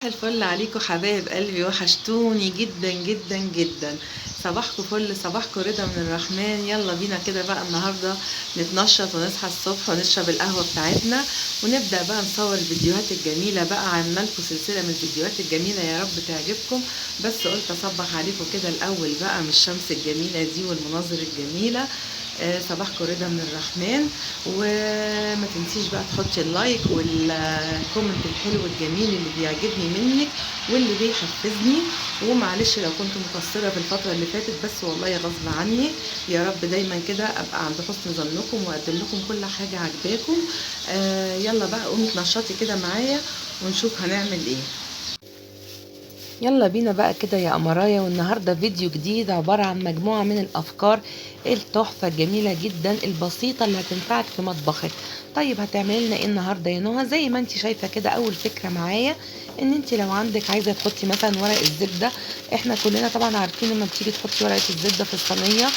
الفل عليكم حبايب قلبي، وحشتوني جدا جدا جدا. صباحكم فل، صباحكم رضا من الرحمن. يلا بينا كده بقى النهارده نتنشط ونصحى الصبح ونشرب القهوة بتاعتنا ونبدا بقى نصور الفيديوهات الجميلة. بقى عامله لكم سلسلة من الفيديوهات الجميلة، يا رب تعجبكم. بس قلت اصبح عليكم كده الاول بقى من الشمس الجميلة دي والمناظر الجميلة. صباحكم رضا من الرحمن. وما تنسيش بقى تحطي ال like وال comment الحلو الجميل اللي بيعجبني منك واللي بيحفزني. ومعلش لو كنت مقصرة في الفترة اللي فاتت، بس والله غصب عني. يا رب دايما كده ابقى عند حسن ظنكم واقدم لكم كل حاجة عجباكم. يلا بقى قومي اتنشطي كده معايا ونشوف هنعمل ايه. يلا بينا بقى كده يا قمرايا. والنهارده فيديو جديد عبارة عن مجموعة من الافكار التحفة الجميلة جدا البسيطة اللي هتنفعك في مطبخك. طيب هتعملي لنا ايه النهارده يا نهى؟ زي ما انت شايفه كده، اول فكرة معايا ان انت لو عندك عايزه تحطي مثلا ورق الزبده. احنا كلنا طبعا عارفين لما بتيجي تحطي ورقة الزبدة في الصينية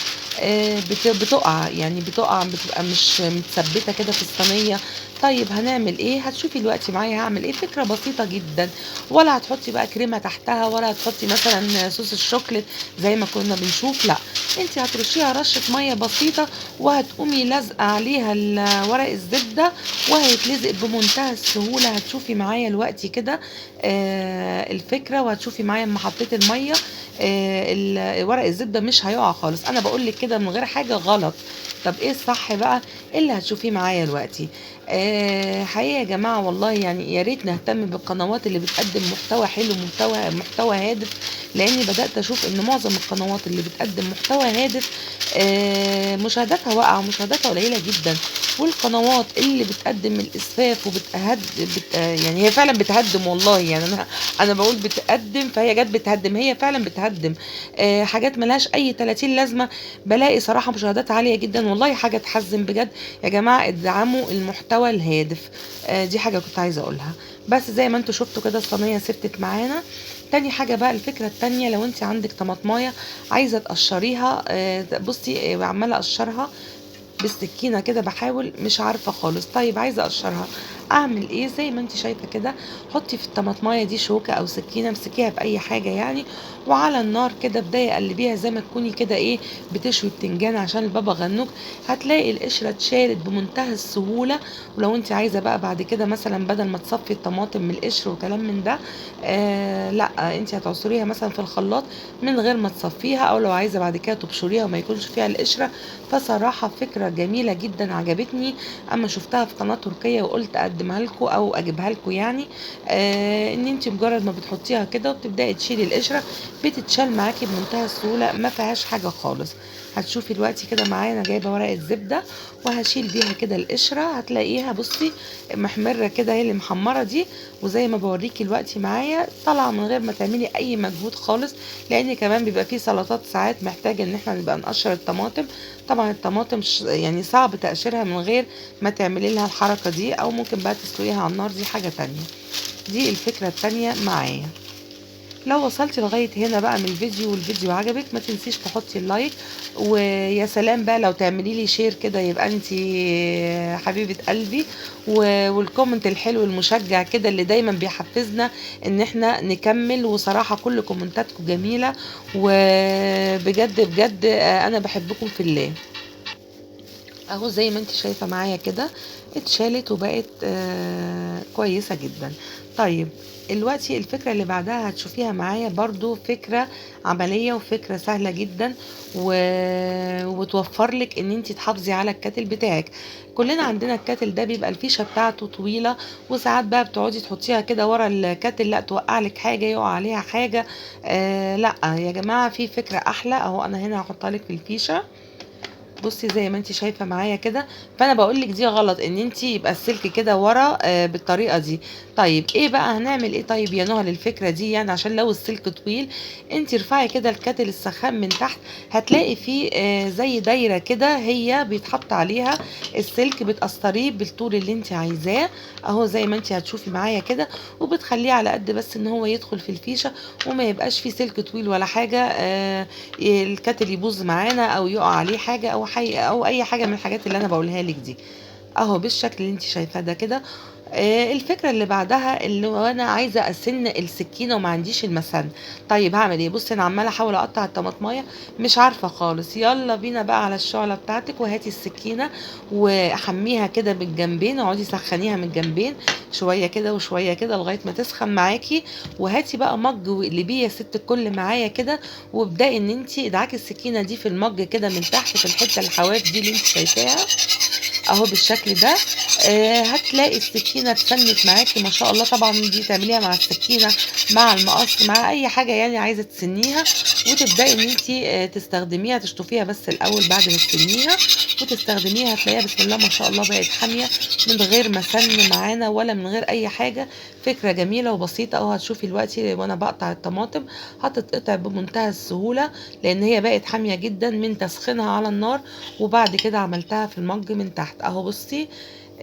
بتقع، يعني بتقع، بتبقى مش متثبته كده في الصينية. طيب هنعمل ايه؟ هتشوفي دلوقتي معايا هعمل ايه. فكرة بسيطة جدا، ولا هتحطي بقى كريمة تحتها ولا هتحطي مثلا صوص الشوكليت زي ما كنا بنشوف. لا، انت هترشيها رشه مية بسيطة وهتقومي لازقه عليها ورق الزبدة وهيتلزق بمنتهى السهولة. هتشوفي معايا دلوقتي كده الفكرة، وهتشوفي معايا اما حطيت المية ورق الزبدة مش هيقع خالص. انا بقول لك كده من غير حاجة غلط. طب ايه الصح بقى اللي هتشوفيه معايا دلوقتي؟ حقيقة يا جماعة والله يعني يا ريت نهتم بالقنوات اللي بتقدم محتوى حلو، محتوى هادف، لاني بدات اشوف ان معظم القنوات اللي بتقدم محتوى هادف مشاهداتها واقعه ومشاهداتها قليله جدا، والقنوات اللي بتقدم الاسفاف وبتهد يعني هي فعلا بتهدم والله. يعني انا بقول بتقدم، فهي جت بتهدم، هي فعلا بتهدم حاجات ملهاش اي 30 لازمه. بلاقي صراحة مشاهدات عالية جدا، والله حاجة تحزن بجد يا جماعة. ادعموا المحتوى الهادف. دي حاجة كنت عايزه اقولها. بس زي ما انتوا شفتوا كده الصينية سبتت معانا. تاني حاجة بقى الفكرة التانية، لو انت عندك طماطمايه عايزه تقشريها، بصي عماله اقشرها بالسكينة كده، بحاول مش عارفه خالص. طيب عايزه اقشرها اعمل ايه؟ زي ما انت شايفه كده، حطي في الطماطمايه دي شوكه او سكينة، امسكيها باي حاجة يعني، وعلى النار كده ابداي قلبيها زي ما تكوني كده ايه بتشوي بتنجان عشان البابا غنوج. هتلاقي القشرة اتشالت بمنتهى السهولة. ولو انت عايزه بقى بعد كده مثلا بدل ما تصفي الطماطم من القشر وكلام من ده، لا انت هتعصريها مثلا في الخلاط من غير ما تصفيها، او لو عايزه بعد كده تبشريها وما يكونش فيها القشرة. فصراحة فكرة جميلة جدا عجبتني اما شفتها في قناة تركيه، وقلت اقدمها لكم او اجيبها لكم. يعني ان انت مجرد ما بتحطيها كده وبتبداي تشيلي القشرة بتتشال معاكي بمنتهى السهولة، ما فيهاش حاجة خالص. هتشوفي دلوقتي كده معايا انا جايبه ورقة زبدة وهشيل بيها كده القشرة. هتلاقيها بصي محمرة كده، هي اللي محمرة دي، وزي ما بوريكي دلوقتي معايا طالعه من غير ما تعملي اي مجهود خالص. لان كمان بيبقى فيه سلطات ساعات محتاجه ان احنا نبقى نقشر الطماطم. طبعا الطماطم يعني صعب تقشيرها من غير ما تعملي لها الحركة دي، او ممكن بقى تسلقيها على النار، دي حاجة تانية. دي الفكرة التانية معايا. لو وصلتي لغاية هنا بقى من الفيديو والفيديو عجبك، ما تنسيش تحطي ال like، ويا سلام بقى لو تعملي لي share كده يبقى انتي حبيبه قلبي، وال comment الحلو المشجع كده اللي دايما بيحفزنا ان احنا نكمل. وصراحة كل كومنتاتكم جميلة، وبجد بجد انا بحبكم في الله. اهو زي ما انت شايفه معايا كده اتشالت وبقت كويسة جدا. طيب دلوقتي الفكرة اللي بعدها هتشوفيها معايا برضو فكرة عملية وفكرة سهلة جدا، وتوفر لك ان انت تحافظي على ال kettle بتاعك. كلنا عندنا ال kettle ده بيبقى الفيشة بتاعته طويلة، وساعات بقى بتقعدي تحطيها كده ورا ال kettle، لا توقع لك حاجة، يقع عليها حاجة. لا يا جماعة في فكرة احلى اهو، انا هنا هحطها لك في الفيشة. بصي زي ما انت شايفه معايا كده. فانا بقول لك دي غلط ان انت يبقى السلك كده ورا بالطريقة دي. طيب ايه بقى هنعمل ايه طيب يا نهى للفكرة دي؟ يعني عشان لو السلك طويل انت ارفعي كده ال kettle السخان من تحت، هتلاقي فيه زي دايرة كده هي بيتحط عليها السلك، بتقصريه بالطول اللي انت عايزاه اهو زي ما انت هتشوفي معايا كده، وبتخليه على قد بس ان هو يدخل في الفيشه وما يبقاش فيه سلك طويل ولا حاجة، ال kettle يبوظ معانا او يقع عليه حاجة او حي او اي حاجة من الحاجات اللي انا بقولها لك دي. اهو بالشكل اللي انت شايفاه ده كده. الفكرة اللي بعدها اللي هو أنا عايزة أسن السكينة وما عنديش المسن. طيب هعمل إيه؟ بصي أنا عمالة أحاول أقطع الطماطماية مش عارفة خالص. يلا بينا بقى على الشعلة بتاعتك، وهاتي السكينة وحميها كده بالجنبين، اقعدي سخنيها من الجنبين شوية كده وشوية كده لغاية ما تسخن معاكي. وهاتي بقى مج واقلبيه يا ست الكل معايا كده، وابدأي إن انتي ادعكي السكينة دي في المج كده من تحت في الحتة الحواف دي اللي انتي شايفاها اهو بالشكل ده. هتلاقي السكينة اتسنت معاكي ما شاء الله. طبعا دي تعمليها مع السكينة مع المقص مع اي حاجة يعني عايزه تسنيها، وتبداي ان انتي تستخدميها، تشطفيها بس الاول بعد ما تسنيها وتستخدميها. هتلاقيها بسم الله ما شاء الله بقت حامية من غير ما سن معانا ولا من غير اي حاجة. فكرة جميلة وبسيطة اهو. هتشوفي دلوقتي وانا بقطع الطماطم هتتقطع بمنتهى السهولة، لان هي بقت حامية جدا من تسخينها على النار، وبعد كده عملتها في المج من تحت اهو. بصي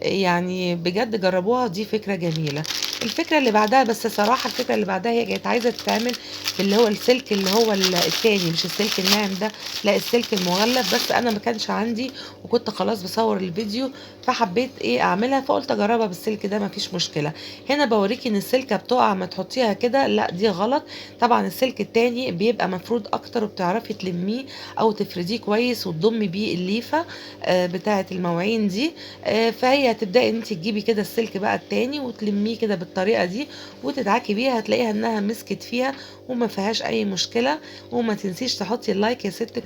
يعني بجد جربوها، دي فكرة جميلة. الفكرة اللي بعدها، بس صراحة الفكرة اللي بعدها هي كانت عايزة تتعمل في اللي هو السلك اللي هو التاني، مش السلك الناعم ده، لا السلك المغلف، بس انا ما كانش عندي وكنت خلاص بصور الفيديو، فحبيت ايه اعملها، فقلت اجربها بالسلك ده مفيش مشكلة. هنا بوريكي ان السلكة بتقع ما تحطيها كده، لا دي غلط. طبعا السلك التاني بيبقى مفرود اكتر، وبتعرفي تلميه او تفرديه كويس وتضمي بيه الليفة بتاعة المواعين دي. فهي هتبداي ان انت تجيبي كده السلك بقى التاني وتلميه كده بالطريقة دي وتدعكي بيها، هتلاقيها انها مسكت فيها وما فيهاش اي مشكلة. وما تنسيش تحطي ال like يا ست.